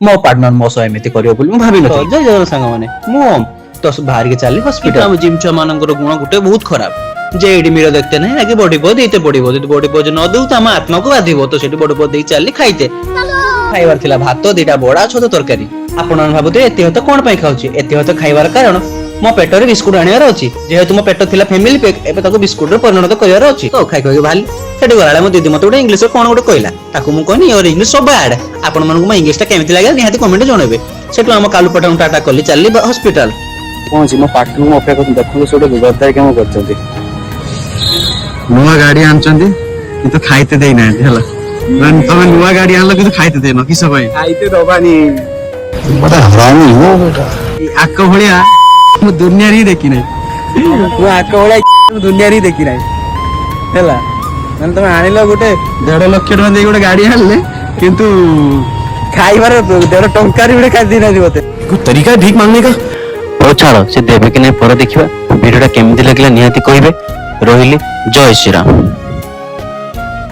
ମୋ ପାର୍ଟନର ମୋ ସହ ଏମିତି କରିବ ବୋଲି ମୁଁ ଭାବିନଥିଲି। ଜୟ ଜଗନ୍ନାଥ ସାଙ୍ଗମାନେ, ମୁଁ ଓମ୍। ତ ବାହାରିକି ଚାଲିଲି ହସ୍ପିଟାଲ। ଆମ ଜିମ୍ ଛୁଆ ମାନଙ୍କର ଗୁଣ ଗୋଟେ ବହୁତ ଖରାପ ଯେ ଏଇଠି ମିର ଦେଖତେ ନାହିଁ, ଆଗେ ବଡି ପୋଜ ଦେଇତେ ପଡିବ। ଯଦି ବଡି ପୋଜ ନ ଦଉ ତ ଆମ ଆତ୍ମାକୁ ବାଧିବ। ତ ସେଠି ବଡି ପୋଜ ଦେଇ ଚାଲିଲି ଖାଇତେ। ଖାଇବାର ଥିଲା ଭାତ, ଦିଟା ବଡା, ଛତୁ ତରକାରୀ। ଆପଣ ଭାବୁଥିବେ ଏତେ ଭାତ କଣ ପାଇଁ ଖାଉଛି? ଏତେ ଭାତ ଖାଇବାର କାରଣ ମୋ ପେଟରେ ବିସ୍କୁଟ ଆଣିବାର ଅଛି। ଯେହେତୁ ମୋ ପେଟ ଥିଲା ଫ୍ୟାମିଲି ପ୍ୟାକ୍, ଏବେ ତାକୁ ବିସ୍କୁଟରେ ପରିଣତ କରିବାର ଅଛି। ତ ଖାଇ ଖାଇକି ବାହାରିଲି। ସେଠି ଗଲାବେଳେ ମୋ ଦିଦି ମତେ ଗୋଟେ ଇଂଲିଶରେ କଣ ଗୋଟେ କହିଲା। ତାକୁ ମୁଁ କହିନି, "Your English so bad." ଆପଣମାନଙ୍କୁ ମୋ ଇଂଲିଶଟା କେମିତି ଲାଗିଲା ନିହାତି କମେଣ୍ଟ ଜଣେଇବେ। ସେଠୁ ଆମ କାଲୁ ପଠାଣ ଟାଟା କଲି, ଚାଲିଲି ହସ୍ପିଟାଲ। ପହଞ୍ଚି ମୋ ପାର୍ଟନରକୁ ଅପେକ୍ଷା କରୁଛନ୍ତି। ଦେଖନ୍ତୁ, ସେ ଗୋଟେ ଗଦାରି କାମ କରିଛନ୍ତି। ନୂଆ ଗାଡି ଆଣିଛନ୍ତି କିନ୍ତୁ ଖାଇତେ ଦେଇନାହାନ୍ତି। ହେଲା, ମାନେ ତମେ ନୂଆ ଗାଡି ଆଣିଲ କିନ୍ତୁ ଖାଇତେ ଦେଇନ, କିସ ପାଇଁ? ଖାଇତେ ଦବାନି। बड़ा हरामी हो बेटा। ଏଇ ଆକ ଭଳିଆ ମୁଁ ଦୁନିଆରେ ହିଁ ଦେଖି ନାହିଁ। ମୁଁ ଆକ ଭଳିଆ ମୁଁ ଦୁନିଆରେ ହିଁ ଦେଖି ନାହିଁ। ହେଲା, ମାନେ ତମେ ଆଣିଲ ଗୋଟେ 1.5 ଲକ୍ଷ ଟଙ୍କା ଦେଇ ଗୋଟେ ଗାଡି ଆଣିଲେ କିନ୍ତୁ ଖାଇବାର 1.5 ଟଙ୍କାରେ ଗୋଟେ ଖାଇ ଦେଇନାହାନ୍ତି ମତେ। तरीका है भीख मांगने का? ହଉ ଛାଡ଼, ସେ ଦେବେ କି ନାହିଁ ପରେ ଦେଖିବା। ଭିଡ଼ିଓଟା କେମିତି ଲାଗିଲା ନିହାତି କହିବେ। ରହିଲି, ଜୟ ଶ୍ରୀରାମ।